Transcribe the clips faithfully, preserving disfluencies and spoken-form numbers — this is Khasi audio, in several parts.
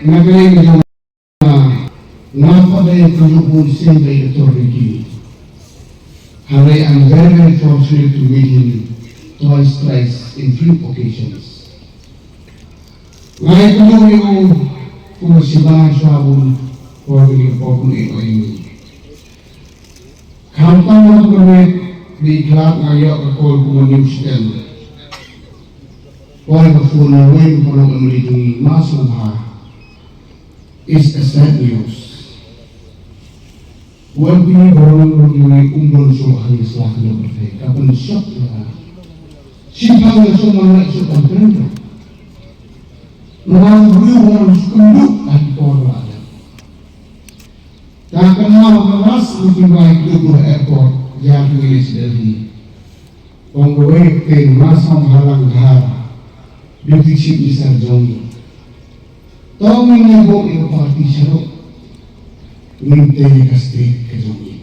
Na ka liang jong nga, nga pat dei u kynduh bun sien bad i Doctor Ricky. Hynrei I'm very, very fortunate to meet him twice, thrice in few occasions. Nga ïakynduh ïa u kum u shibun shuwa bun por, bad ïa ka por kum u ïeit ïa ngi. Khamtam nga pynmih, dei khlad nga ïoh ka call kum u news channel. Poi ka phone na uwei u paralok M L A jong ngi, Ma Sangha. Is a sad news. U M P baroh jong ngi um don shuh ha ïing sla khyndew pyrthei. Ka pynshock ïa nga. Shipang nga shu man la shu kam kren. Namar u briew u wan shu kynduh ha ki por ba la dep. Ka kynmaw ka last meeting ba ngi kynduh ha airport, ïa ki ngi leit sha Delhi. Ong kawei ka ktien, Ma Sangha Rangkhar, Deputy Chief Minister jong ngi. To ngin ïa buh ïa ka party shaduh. Ngin tei ïa ka state ka jong ngi.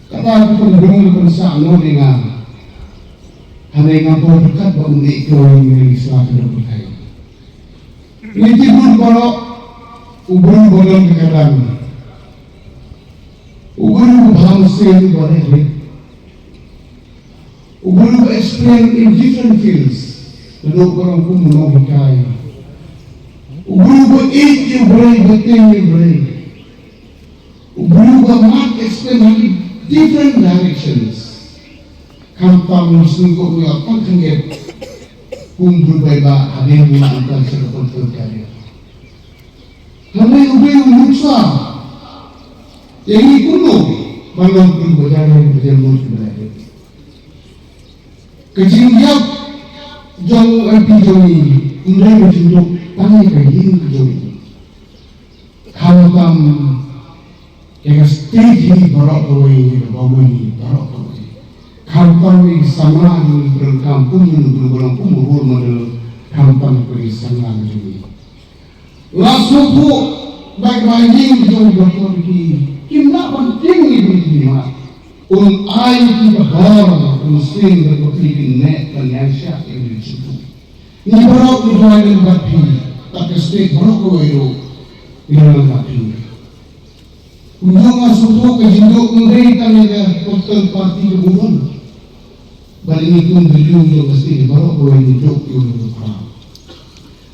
Kata ka pynbna ka pynsah noh ïa nga. Hynrei nga bor ryngkat bad u nongïalam jong ngi sla khyndew pyrthei. Ngi tip bun baroh, u briew ba don ka kyrdan. U briew ba bha mynsiem, ba leh rit. U briew ba experience in different fields. Naduh ba long kum u nonghikai. U briew ba ïeit ïa u briew, ba tieng ïa u briew. U briew ba mad experience in different directions. Khamtam ngi sngew kum ngi ïa tang khyndiat. Kum u briew ba ïeit ba hadien ngi ïa tang sha ka political career. Hynrei u briew u nuksa ïa ngi kumno ban long u briew ba ïeit, ba ïeit, ba ïeit. Ka jingïap jong u M P jong ngi, ym dei ka jingduk tang ïa ka ïing ka jong ngi. Khamtam ïa ka state hi baroh kawei, ïa ka bamon hi baroh kawei. Khamtam ïa ka samla jong ngi, khamtam ïa ka samla jong ngi. Nga sngewthuh ba ki ba ïing jong ki ba ki, kim lah ban tieng ïa ki, ki ma. Un ai ki ka bor, un sdang ba ki kin neh ban ïaishah ïa ki jingthoh. Ngi baroh ngi duwai lem bad phi, bad ka state baroh kawei ruh ngi duwai lem bad phi. Kumjuh nga sngewthuh ka jingduh ym dei tang ïa ka political party ka bun. Bad ngi kum ka jingduh jong ka state baroh kawei ngi duh ïa u nongduh khraw.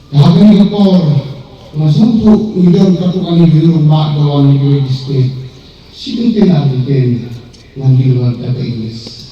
Te ha kane ka por nga sngewthuh ngi don katto katne ki rangbah ba wan na kiwei ki state. Shi kyntien ar kyntien ngan ïa wan da ka English.